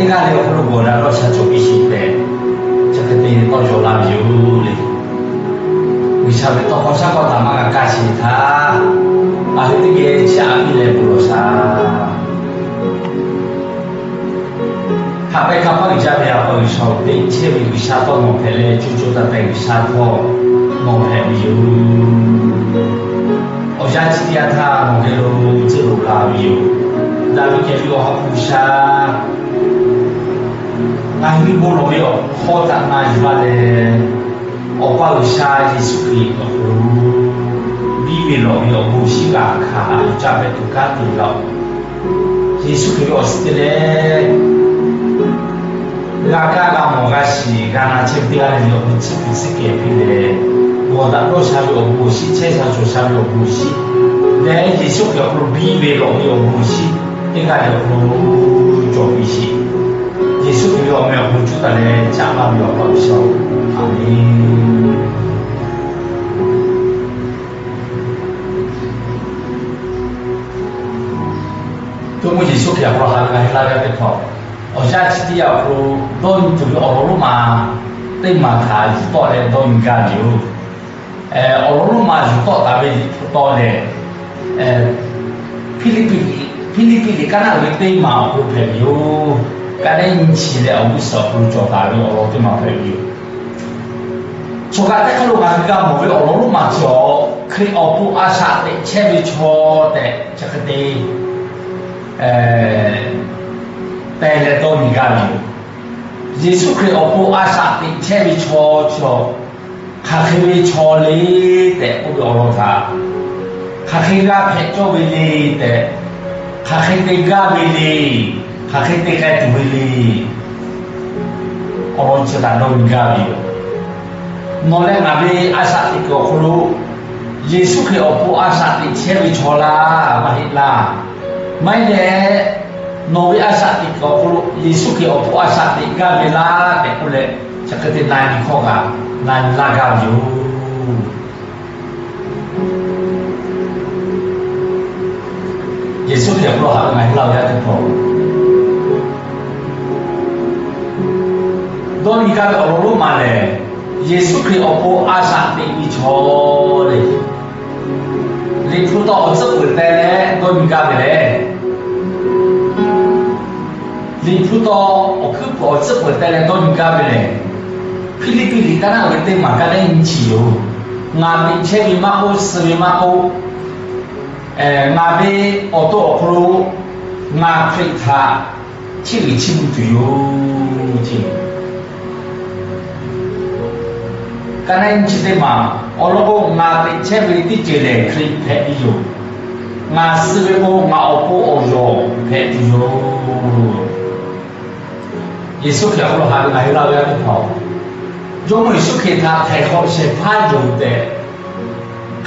g'aˇ leh awˬ hk'aw lo g'awˬ daꞈ dawˇ sha cawˬ piˇ sheˍ tehꞈ, chi hk'e te tawˇ yaw laˇ ve yoˬ le. G'uiˬsha ve tawˇ hkawˇ shaˉ hkawˇ htaꞈ maˇ g'a kaˇ sheˍ htaˇ, a hui teˇ geh chiˇ aꞈ piˇ leh bon lawˬ shaˍ. Haꞈ pehnˇ hkanˇ paˆ uiˍ jaˇ ve A pa G'uiˬsha-oˬ, teꞈ chehˇ ve G'uiˬsha htawˇ nawˬ hpehꞈ leh, co co taiˍ taiˍ G'uiˬsha htawˇ nawˬ hpehꞈ ve yoˬ. Awˬ yanˇ chi teˇ yanˇ htaˇ nawˬ geh lo tcuhˉ loꞈ la ve yoˬ. Daꞈ ve kehˬ ve Awˬ ha hpu G'uiˬsha, ngaˬ hui bon lawˬ ve awˬ hk'aw htaꞈ na yuˬ la leh, Awˬ pa G'uiˬsha Yeˍsuˆ Hkriꞈ awˬ hk'aw lo biˇ ve lawˬ ve awˬ bon awˬ shinˉ g'a hkanˍ haꞈ yuˬ caˇ pehꞈ tuˬ kanˉ te laˇ-oˬ. Yeˍsuˆ Hkriꞈ ve awˬ suhˍ te leh, g'a kaˇ g'a mawˬ g'a shiˍ g'a na chehˇ ve teˇ g'aˇ le le awˬ hk'aw lo tcuhˉ kuiˬ tcuhˉ kehˬ piˇ leh, g'awˬ daꞈ dawˇ sha ve awˬ bon awˬ shinˉ, chehˇ sha cawˬ sha ve awˬ bon awˬ shinˉ leh, Yeˍsuˆ Hkriꞈ awˬ hk'aw lo biˇ ve lawˬ ve awˬ bon awˬ shinˉ teˇ g'aˇ le awˬ hk'aw lo cawˬ piˇ sheˍ. Yeˍsuˆ Hkriꞈ ve awˬ meh awˬ hk'aw lo cuˇ taˍ leh caꞈ laˇ ve Awˬ pa G'uiˬsha-oˬ, Aˍmenˇ. Jawˇmawˇ Yeˍsuˆ Hkriꞈ awˬ hk'aw lo ha lehˬ g'a heˆ laˇ ve teˇ hpaˍ, awˬ yanˇ chi teˇ yanˇ awˬ hk'aw lo dawˇ nyi tuˬ ve awˬ lawn lonˉ ma teˇ maˬ htaꞈ yuˬ tawˆ leh dawˇ nyi gaˇ ve yoˬ. Awˬ lawn lonˉ ma yuˬ tawˆ taˍ ve Liꞈ hpu taw lehˬ, Hpiˇliˇpiˆ liꞈ, Hpiˇliˇpiˆ liꞈ kaˉ naˆ uiˍ ve teˇ maˬ awˬ hk'aw lo hpehꞈ ve yoˬ. Kaˉ naˆ nyiˇ chi leh awˬ g'uˇ suhˍ awˬ hk'aw lo cawˬ taˍ ve awˬ lawn teˇ maˬ hpehꞈ ve yoˬ. Chaw kaꞈ teˇ hk'aˇ lo ngaˬ hui g'a mawˬ ve awˬ lawn lonˉ ma chi awˬ, Hkriꞈ awˬ pon a shaꞈ teꞈ chehˇ ve chaw tehꞈ chi hk'e te teh leh dawˇ nyi gaˇ ve yoˬ. Yeˍsuˆ Hkriꞈ awˬ pon a shaꞈ teꞈ chehˇ ve chaw chi awˬ, hk'aˬ hk'e ve chaw le tehꞈ k'oˆ ve awˬ lawn htaꞈ, hk'aˬ hk'e g'a hpehꞈ cawˇ ve le tehꞈ, hk'aˬ hk'e te gaˇ ve le, hk'aˬ hk'e te k'ai tuˬ ve le, awˬ lawn chi htaꞈ dawˇ nyi gaˇ ve yoˬ. Nawˬ leh ngaˬ ve a shaꞈ teꞈ kuiˬ awˬ hk'aw lo Yeˍsuˆ Hkriꞈ awˬ pon a shaꞈ teꞈ chehˇ ve chaw laˇ maˇ heˆ laˇ. Maˇ heˆ leh, nawˬ ve a shaꞈ teꞈ kuiˬ awˬ hk'aw lo Yeˍsuˆ Hkriꞈ awˬ pon a shaꞈ teꞈ gaˇ ve laˇ tehꞈ k'oˆ leh, chi hk'e te na nyi hkawˇ kaꞈ na nyi laˇ gaˇ ve yoˬ. Yeˍsuˆ Hkriꞈ awˬ hk'aw lo haꞈ ve ngaˬ hui laˇ ve yaˇ teˇ hpaˍ, dawˇ nyi gaˇ ve awˬ lawn lonˉ ma lehˬ, Yeˍsuˆ Hkriꞈ awˬ pon a shaꞈ teꞈ ve chaw le. Liꞈ hpu taw awˬ tcuhˉ peuˬ teh leh dawˇ nyi gaˇ ve lehˬ, Liꞈ hpu taw awˬ hkuiˉ peuˬ awˬ tcuhˉ peuˬ teh leh dawˇ nyi gaˇ ve lehˬ, Hpiˇliˇpiˆ liꞈ kaˉ naˆ uiˍ ve teˇ maˬ kaˉ lehˉ nyi chi yoˬ. Ngaˬ teꞈ chehˇ ve maˇ k'oˆ, suh ve maˇ k'oˆ, ngaˬ ve awˬ to awˬ hk'aw lo ngaˬ Hkriꞈ htaꞈ chiˇ uiˍ chiˇ mvuh tuˬ yoˬ ce. Kaˉ naˆ nyiˇ chi teˇ maˬ awˬ lawn k'o, ngaˬ teꞈ chehˇ ve teˇ ceuˬ lehˬ Hkriꞈ hpehꞈ ve yoˬ. Ngaˬ suh ve k'o, ngaˬ awˬ pon awˬ yawˬ hpehꞈ tuˬ yoˬ. Yeˍsuˆ Hkriꞈ awˬ hk'aw lo haꞈ ve ngaˬ hui laˇ ve yaˇ teˇ hpaˍ-oˬ, Jawˇmawˇ Yeˍsuˆ Hkriꞈ htaꞈ htaiˍ hk'awꞈ shehˍ hpaˇ yoˬ tehꞈ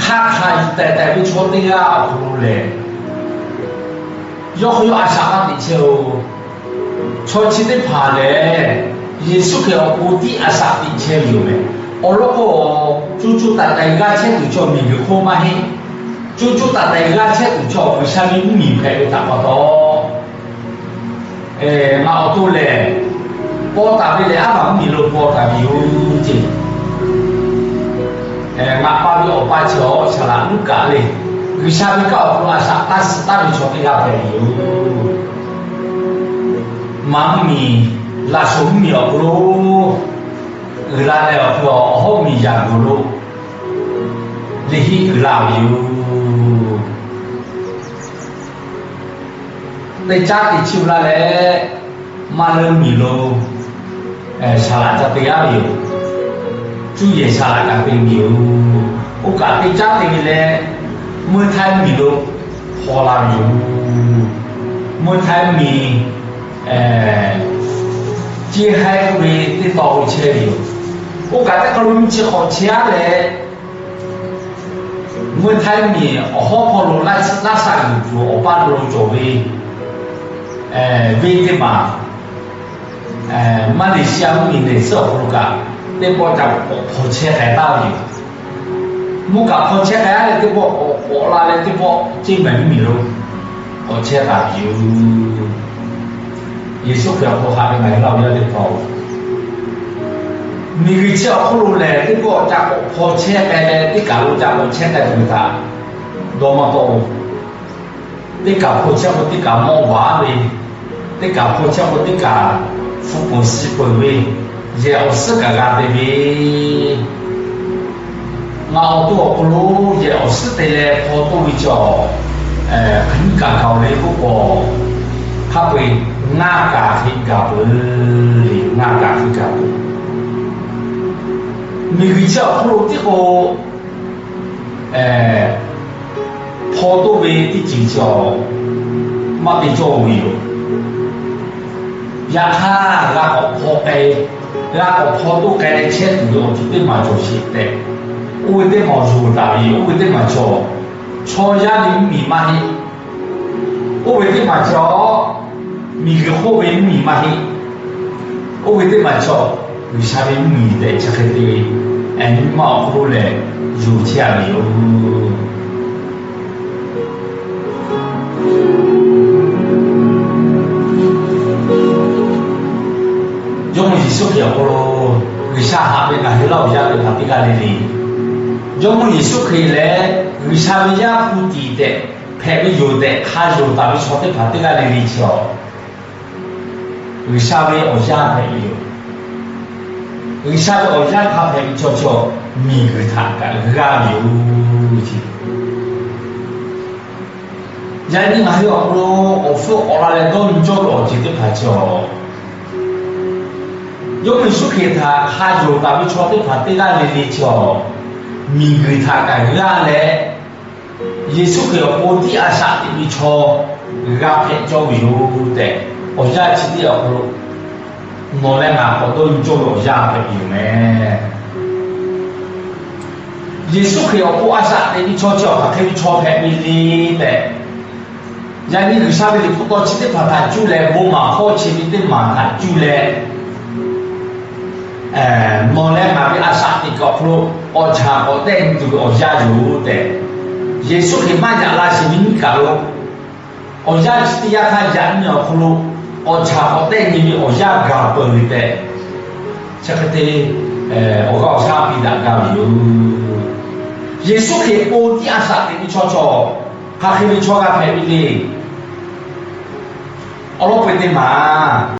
hk'a hkanˍ yuˬ tehˬ tehˬ ve chaw teˇ g'aˇ awˬ hk'aw lo lehˬ, yawˇ hk'aw yawˇ a shaꞈ maˇ teꞈ chehˇ-oˬ. Chaw chi teˇ hpaˍ lehˬ, Yeˍsuˆ Hkriꞈ awˬ pon tiˉ a shaꞈ teꞈ chehˇ ve yoˬ meh. Awˬ lawn k'o, co co taiˍ taiˍ g'aˇ chehˇ tuˬ chaw miˬguiˬ hk'oˆ maˇ heˆ. Co co taiˍ taiˍ g'aˇ chehˇ tuˬ chaw G'uiˬsha ve mvuhˇmiˬ hpehꞈ ve htaꞈ pa taw, ngaˬ awˬ to lehˬ, paw taˍ ve lehˬ aˉ maˬ mvuhˇmiˬ lo paw taˍ ve yoˬ ce. Ngaˬ pa ve awˬ pa chi awˬ shaˍ laꞈ Luˉkaꞈ le, G'uiˬsha ve kanˉ awˬ hk'aw lo a shaꞈ taˇ suh taˍ ve chaw teˇ g'aˇ hpehꞈ ve yoˬ. Maˬ mvuhˇmiˬ, laꞈ shoˍ mvuhˇmiˬ awˬ hk'aw lo uiˍ la leh awˬ hk'aw lo awˬ hawˉ miˬ yaꞈ g'oˍ lo le hiˆ uiˍ la ve yoˬ. Teˇ caˉ teꞈ chiˇ mvuh la leh, maˇ leuˉ miˬ lo shaˍ laꞈ ca te g'aˇ ve yoˬ. Cuˇ yehˬ shaˍ laꞈ ca te ve yoˬ. Oˇ kaꞈ teˇ caˉ te ve leh, meuˇ htaiˇ miˬ lo hpaw la ve yoˬ. Meuˇ htaiˇ miˬ ceˇ haiˉ k'oˆ ve teˇ taw chehˇ ve yoˬ. Oˇ kaꞈ teˇ hk'aw lo nyi chi hk'awꞈ chehˇ-aˉ leh, meuˇ htaiˇ miˬ awˬ hawˉ hpawˇ lo laˇ saˆ g'uiˬ tuˬ awˬ paˇ lo cawˬ ve venˇ teˇ maˬ, Maˍleˍsiˆ mvuhˇmiˬ lehˬ suhˉ awˬ hk'aw lo kaꞈ teˇ pawˆ ca hpaw chehˇ k'ai taˍ ve yoˬ. Mvuhˇ kaꞈ hpaw chehˇ k'ai-aˉ leh teˇ pawˆ k'awꞈ k'awꞈ la leh teˇ pawˆ ceˇ mehˍ mvuhˇmiˬ lo k'awꞈ chehˇ taˍ ve yoˬ. Yeˍsuˆ Hkriꞈ awˬ hk'aw lo haꞈ ve ngaˬ hui Laˇ huˍ yaˇ teˇ hpaˍ-oˬ, miˬguiˬ chi awˬ hk'oˆ lo lehˬ, teˇ pawˆ ca k'awꞈ hpaw chehˇ k'ai leh, teˇ kaˬ lo ca k'awꞈ chehˇ k'ai tuˬ ve htaꞈ dawˇ maˇ tawˆ-oˬ. Teˇ kaˬ hpaw chehˇ k'o teˇ kaˬ mawˇ vaˍ ve, teˇ kaˬ hpaw chehˇ k'o teˇ kaˬ hpu peuˬ shi peuˬ ve, yehˬ awˬ suhˉ kaꞈ g'a te ve. Ngaˬ awˬ to awˬ hk'aw lo yehˬ awˬ suhˉ te leh hpaw toˆ ve chaw, hk'aˬ nyiˇ kaˬ gaˬ-oˬ le k'oˆ k'o, hk'a peu-eˬ ngaˇ kaˬ hk'e gaˬ peuˬ le, ngaˇ kaˬ hk'e gaˬ peuˬ. Miˬguiˬ chi awˬ hk'oˆ lo tiˉ k'o, hpaw toˆ ve teˇ ceuˬ cawˬ maˇ te cawˇ ve yoˬ. Yaꞈ hk'aˇ, g'a k'awꞈ hpaw k'ai, g'a k'awꞈ hpaw toˆ k'ai leh chehˇ tuˬ ve awˬ ceuˬ teˇ maˬ cawˬ sheˍ tehꞈ, oˇ ve teˇ maˬ awˬ yonˍ daꞈ ve yoˬ. Oˇ ve teˇ maˬ cawˬ chaw yaˇ ve mvuhˇmiˬ maˇ heˆ. Oˇ ve teˇ maˬ cawˬ miˬguiˬ hk'oˆ ve mvuhˇmiˬ maˇ heˆ. Oˇ ve teˇ maˬ cawˬ G'uiˬsha ve mvuhˇmiˬ tehꞈ chi hk'e te ve, nyi ma awˬ hk'aw lo lehˬ, yonˍ chehˇ a ve yoˬ. Jawˇmawˇ Yeˍsuˆ Hkriꞈ awˬ hk'aw lo G'uiˬsha haꞈ ve ngaˬ hui Laˇ huˍ yaˇ teˇ hpaˍ teˇ g'aˇ le le, Jawˇmawˇ Yeˍsuˆ Hkriꞈ lehˬ G'uiˬsha ve Yaˇ hpu tiˍ tehꞈ hpehꞈ ve yoˬ tehꞈ hk'a yonˍ taˍ ve chaw teˇ hpaˍ teˇ g'aˇ le le chi awˬ, G'uiˬsha ve awˬ yaˇ hpehꞈ ve yoˬ. G'uiˬsha ve awˬ yaˇ hk'a hpehꞈ ve chaw chi awˬ, miˬguiˬ htaꞈ kaꞈ g'aˇ ve yoˬ. Yaꞈ nyi ngaˬ hui awˬ hk'aw lo awˬ hpfuhˇ k'awꞈ la leh dawˇ nyi cawˇ ve awˬ ceuˬ teˇ hpaˍ chi awˬ, Jawˇmawˇ Yeˍsuˆ Hkriꞈ htaꞈ hk'a yonˍ taˍ ve chaw teˇ hpaˍ teˇ g'aˇ le le chi awˬ, miˬguiˬ htaꞈ kaꞈ g'aˇ leh, Yeˍsuˆ Hkriꞈ awˬ pon tiˉ a shaꞈ teꞈ ve chaw g'a hpehꞈ cawˇ ve yoˬ tehꞈ, awˬ yaˇ chi teˇ awˬ hk'aw lo nawˬ leh ngaˬ k'awꞈ dawˇ nyi cawˇ ve awˬ yaˇ hpehꞈ ve yoˬ meh. Yeˍsuˆ Hkriꞈ awˬ pon a shaꞈ teꞈ ve chaw chi awˬ hk'aˬ hk'e ve chaw hpehꞈ ve le tehꞈ, yaꞈ nyi G'uiˬsha ve liꞈ hpu tawˇ chi teˇ hpaˍ htaꞈ cuˇ leh, bon maˍ hkawˇ chi ve teˇ maˬ htaꞈ cuˇ leh, nawˬ leh ngaˬ ve a shaꞈ teꞈ kaꞈ awˬ hk'aw lo k'awꞈ chaꞈ k'awꞈ tehˆ nyi tuˬ ve awˬ yaˇ yoˬ tehꞈ, Yeˍsuˆ Hkriꞈ maˇ yaꞈ la sheˍ ve nyiˇ kaˬ lo awˬ yaˇ chi teˇ yanˇ htaˇ yaꞈ nyi awˬ hk'aw lo k'awꞈ chaꞈ k'awꞈ tehˆ nyi ve awˬ yaˇ gaˬ peuˬ ve tehꞈ, chi hk'e te awˬ g'aˇ awˬ shaˉ piˇ daꞈ gaˇ ve yoˬ. Yeˍsuˆ Hkriꞈ pon tiˉ a shaꞈ teꞈ ve chaw chaw, hk'aˬ hk'e ve chaw g'a hpehꞈ ve le. Awˬ lawn peu-eˬ teˇ maˬ